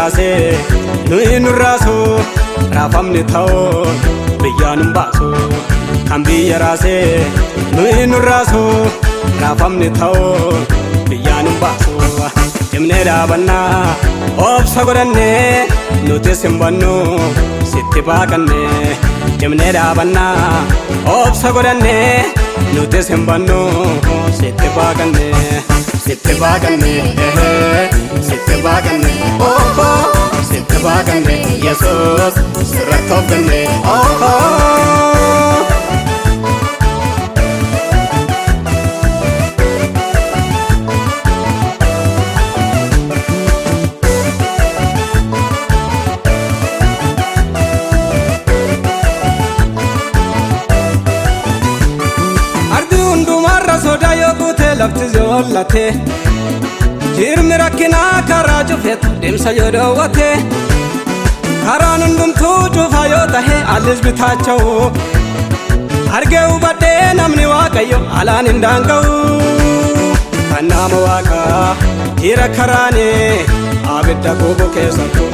Raasee nuyi nurraasu, raafamni ta'oo biyyaa nun baasu. Kan biyya raasee nuyi nurraasu, raafamni ta'oo biyyaa nun baasu. Cimnee dhaabannaa, obsa godhannee, nutis hin bannu sitti baaqannee. Cimnee dhaabannaa, obsa godhannee, nutis hin bannu sitti baaqannee. Sitti baaqannee, sitti baaqannee, oh, sitti baaqannee, Yesuus sirratti of gannee, oh. Ardi hundumarra sodaa yoo guute, lafti yoollate, jirmi rakkinaa karaa cufetu, deemsa yoo dhoowwate, karaan hundumtuu cufaa yoo tahe, allis bitaacha'u argee hubadhee, namni Waaqayyo alaan hin daanga'u. Kan nama Waaqaa jira karaanii abidda gubu keessattu.